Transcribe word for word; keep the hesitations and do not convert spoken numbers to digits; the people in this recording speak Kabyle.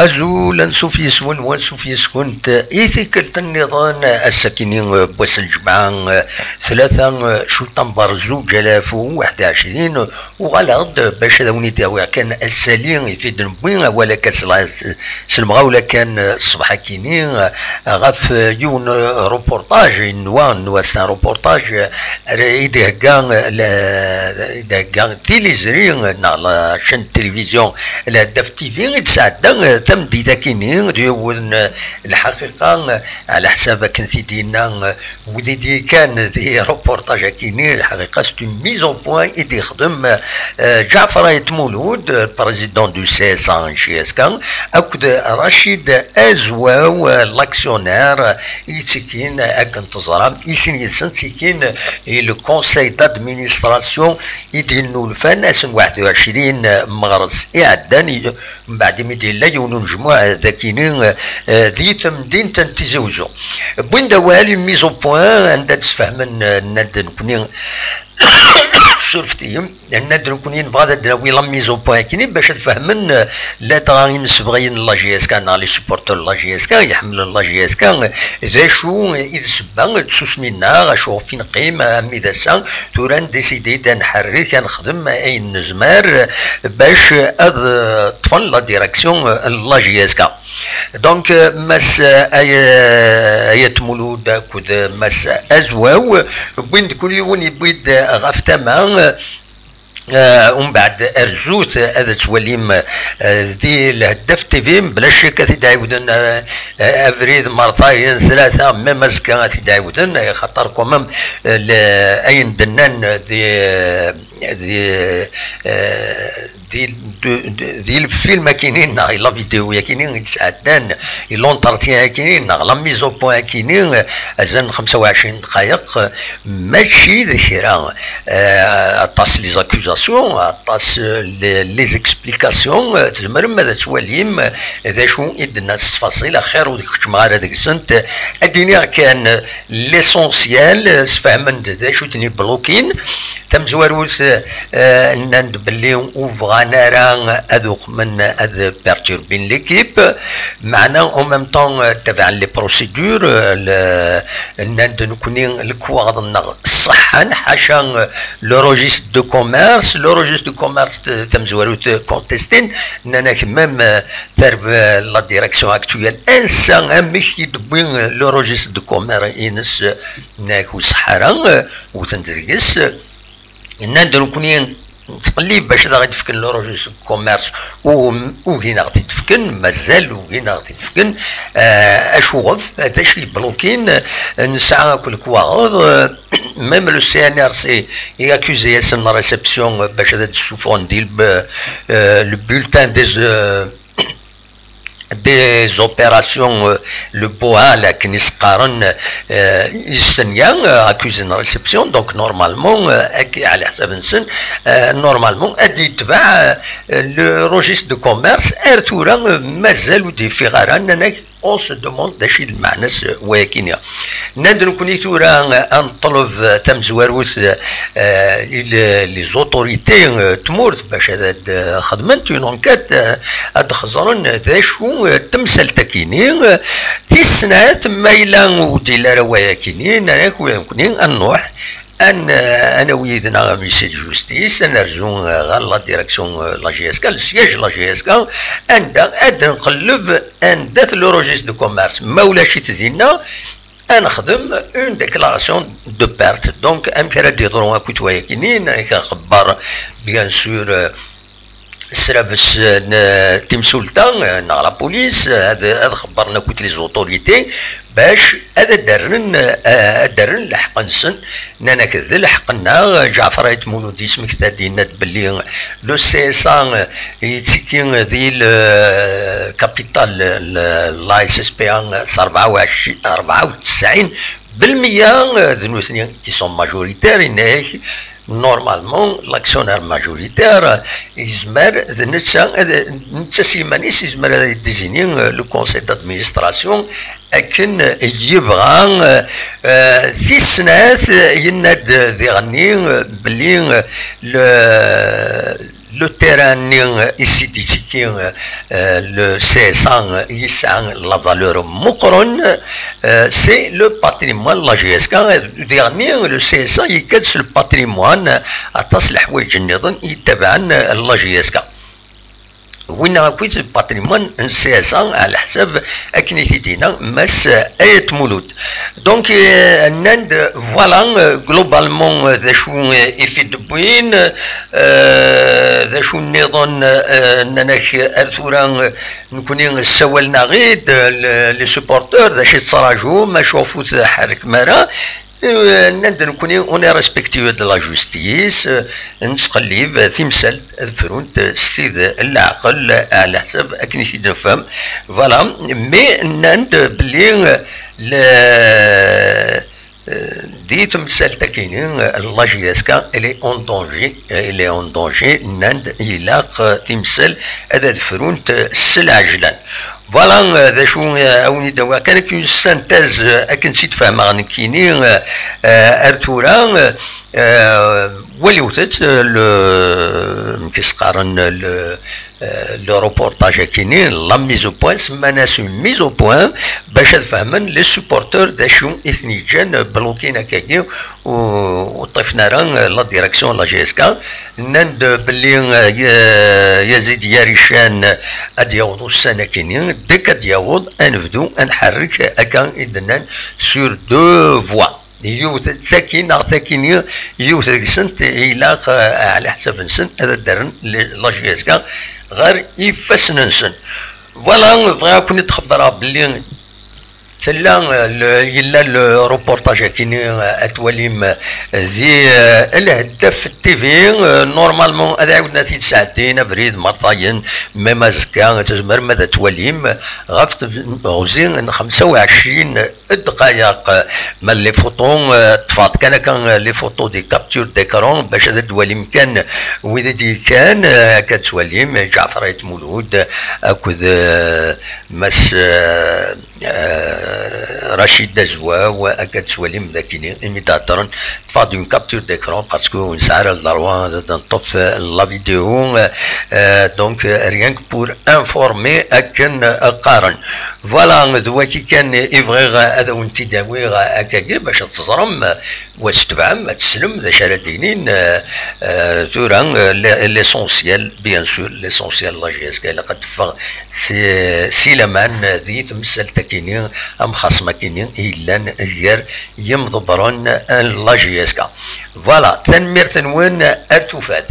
Azul, ansuf yes-wen, wansuf yes-kent i tikkelt nniḍen, ass-akini n wass n lǧemɛa, tlata cutamba zuǧ alaf u waḥed u ɛecrin, uɣaleɣ-d bac ad awen-id-awiɣ kan asali i t-id-newwi, awal akka s la-, s lemɣawla kan ṣṣbeḥ-akini, ɣef yiwen reportage, nwa, nwa c'est un reportage, ara i d-ihegga, la-, i d-ihegga tiliẓri neɣ la chaîne de télévision Lhadaf T V, i d-sɛedda, eh, tameddit-akini, d yiwen, eh, lḥaqiqa, eh, ɛla ḥsab akken t-id-yenna, eh, wid i d-yekkan di reportage-akini, lḥaqiqa c'est une mise au point i d-yexdem, eh, Ǧaɛfar Ayt Mulud, eh, président du C S A N J S K, akked Rachid Azwaw, eh, l'actionnaire, eh, yettekkin, eh, akken teẓram, i sin yid-sen ttekkin, eh, i le conseil d'administration i d-yennulfan ass n waḥed u ɛecrin meɣres iɛeddan, i-, mbeɛd imi d-yella yiwen unejmuɛ dagini, eh, di temdint n Tizi Uzzu. Wwin-d awal, une mise au point, anda d-sfehmen, eh, nnan-d nekni, surfet-iyi, nnan-d nekni nebɣa ad d-nawi la mise au point akini bac ad fehmen, eh, ladɣa imsebɣiyen n la J S K neɣ les supporters n la J S K, iḥemmlen la J S K, eh, d acu i d ssebba n tsusmi-nneɣ, acu ɣef i neqqim, armi d ass-a, tura ndécidi-d ad nḥerrik, ad nexdem ayen nezmer bac ad, eh, ṭṭfen la direction, eh, n la J S K. Donc, eh, Mass, eh, Ay-, Ayt Mulud akked Mass Azwaw, wwin-d kul yiwen yewwi-d ɣef tama, eh, Eh, umbeɛd, eh, rzut, eh, ad twalim, eh, di Lhadaf T V, mebla ccek ad t-id-ɛiwden, eh, eh, abrid, mertayen, tlata, même azekka ad t-id-ɛiwden, eh, xaṭer quand même, eh, le-, ayen d-nnan di, eh, di, eh, di, di, di lfilm akini neɣ la vidéo akini i d-sɛeddan, l'entretien akini neɣ la mise au point akini, eh, azal n xemsa u ɛecrin dqayeq, eh, mačči d kra. Eh, aṭas les accusations, aṭas, eh, les, les explications, eh, tzemrem ad twalim, eh, d acu i d-nnan s ttfaṣil, axir ur keččmeɣ ara deg-sent. Ad d-iniɣ kan, eh, l'essentiel, eh, sfehmen-d d acu i ten-iblukin. Tamezwarut, eh, nnan-d belli ur bɣan ara ad uqmen ad perturbin l'équipe, meɛna en même temps, eh, tabaɛen les procédures, eh, le-, nnan-d nekni lekwaɣeḍ-nneɣ ṣeḥḥan, ḥaca, eh, le registre de commerce, le registre de commerce, eh, tamezwarut, eh, contestin, nnan-ak même, eh, tarb-, eh, la direction actuelle, ass-a amek i d-wwi, eh, le registre de commerce ines, eh, nnan-ak ur ṣeḥḥa ara, eh, wten-d deg-s, eh, nnan-d nekni nettqellib bac ad aɣ-d-fken le registre de commerce, u-, ugin aɣ-t-id-fken, mazal ugin aɣ-t-id-fken, eh, acuɣef, d acu yeblukin, eh, nesɛa akk lekwaɣeḍ, eh, même le C N R C i accusé-asen la réception, eh, bac ad d-ssufɣen di le, eh, le bulletin des, eh, des opérations, euh, le BOA, la akken i s-qqaren, euh, i s-tenna, euh, accusé n réception, donc normalement, euh, ak-, ɛla ḥsab-nsen, euh, normalement, ad d-yetbeɛ, euh, le registre de commerce, ar tura, euh, mazal ur d-yeffiɣ ara, nnan-ak, on se demande d acu i d lmeɛna-s, euh, wayakini. Nnan-d nekni tura, euh, ad neṭleb, euh, tamezwarut, euh, i le-, les autorités, euh, tmurt, bac ad, ad xedment une enquête, euh, ad xeẓren d acu, eh, temsalt-akini, eh, tis snat, ma yella ur d-yelli ara wayakini, nnan-ak ula d nekni ad nruḥ, ad n-, ad nawi yid-neɣ huissier de justice, ad nerzu, eh, ɣer la direction, eh, la J S K, le siège la J S K, anda ad nqelleb anda-t le registre de commerce, ma ulac-it dinna, ad nexdem une déclaration de perte. Donc, amek ara d-yeḍru akk wayakini, nnan-ak axebbar, bien sûr, eh, srabes, eh, n, eh, timsulta, eh, neɣ la police, eh, ad, ad xebbren akk les autorités, bac ad d-rren, eh, ad d-rren lḥeqq-nsen, nnan-ak d lḥeqq-nneɣ. Ǧaɛfar Ayt Mulud yesmekta-d, yenna-d belli le C S A, eh, yettekki di le, eh, capitale, le, la S S P A, s rebɛa u ɛecrin, rebɛa u tesɛin بالمية, eh, d nutni qui sont majoritaires, yenna-ak, normalement, l'actionnaire majoritaire, eh, yezmer, d netta, eh, netta s yiman-is yezmer ad désigner, eh, le conseil d'administration akken, eh, yebɣa, eh, eh, tis snat, eh, yenna-d diɣenni, eh, belli, eh, le, Le terrain-nni i s-id-yettekki, euh, le C S A yesɛa la valeur meqqren, euh, c'est le patrimoine de la J S K. Diɣenni, le C S A yekka-d s le patrimoine, aṭas n leḥwayeǧ nniḍen yettabaɛen la J S K. Winna akk-it le patrimoine n C S A ɛla ḥsab akken i t-id-yenna Mass Ayt Mulud. Donc, euh, nnan-d, voilà, euh, globalement, euh, d acu, euh, i t-id-wwin, euh, d acu nniḍen, euh, nnan-ak ar tura, euh, nekni ssawalen-aɣ-id, euh, le-, les supporters, d acu i tettraǧum, acu ɣef ur tḥerrkem ara. Euh, nnan-d nekni, on est respectueux de la justice, euh, nettqellib timsal ad frunt s tid n leɛqel, ɛla ḥsab akken i t-id-nefhem. Voilà, mais nnan-d belli, euh, le, euh, di temsalt akini, euh, la J S K, elle est en danger, elle est en danger, nnan-d ilaq, euh, timsal ad ad frunt, euh, s lɛejlan. Voilà, euh, d acu, euh, a wen-id-awiɣ kan akken une synthèse, euh, akken tt-id-fehmeɣ nekkini, euh, euh, ar tura, euh, euh, waliwet-tt, euh, le, amek i s-qqaren, le, euh, le reportage akini, la mise au point, semman-as une mise au point, bac ad fehmen les supporters d acu i ten-yeǧǧan blokin akkagi, ur, ur ṭṭifen ara, euh, la direction n la J S K. Nnan-d belli, euh, Ya-, Yazid Yarican ad d-yaweḍ ussan akini, deg ad d-yaweḍ, ad nebdu ad nḥerrek akka i d-nnan sur deux voies. Yiwet tagi neɣ tagini, yiwet deg-sent ilaq, euh, ɛla ḥsab-nsen ad d-rren le-, la J S K ɣer ifassen-nsen. Voilà, bɣiɣ ad ken-id-xebbreɣ belli tella, euh, le, yella le reportage akini, euh, ad twalim, euh, di, euh, Lheddaf T V, euh, normalement ad ɛiwden ad t-id-sɛeddin abrid mertayen, même azekka tzemrem ad twalim ɣef teɣzi n xemsa u ɛecrin ddqayeq, euh, ma les photos, euh, ṭṭfeɣ-d kan akka, euh, les photos des captures d'écran bac ad twalim kan wid i d-yekkan, euh, akka ad twalim Ǧaɛfer Ayt Mulud akked, euh, Mass, euh, euh, Rachid Dazouaou, akka ad twalim d akini, imi d-heddren, ṭṭfeɣ-d une capture d'écran parce que ur nesɛi ara le droit ad neṭṭef la vidéo, euh, donc, euh, rien que pour informer akken, euh, qqaren. Voilà, d waki kan i bɣiɣ ad awen-tt-id-awiɣ akkagi bac ad teẓrem, wa s tebɛem, ad teslem d acu ara d-inin, euh, euh, tura, euh, l-, l'essentiel, bien sûr, l'essentiel, la J S K, ilaq ad teffeɣ si, si laman, euh, di temsalt akini, amxasem akini, yellan gar yimḍebbren n la J S K. Voilà, tanemmirt-nwen, ar tufat.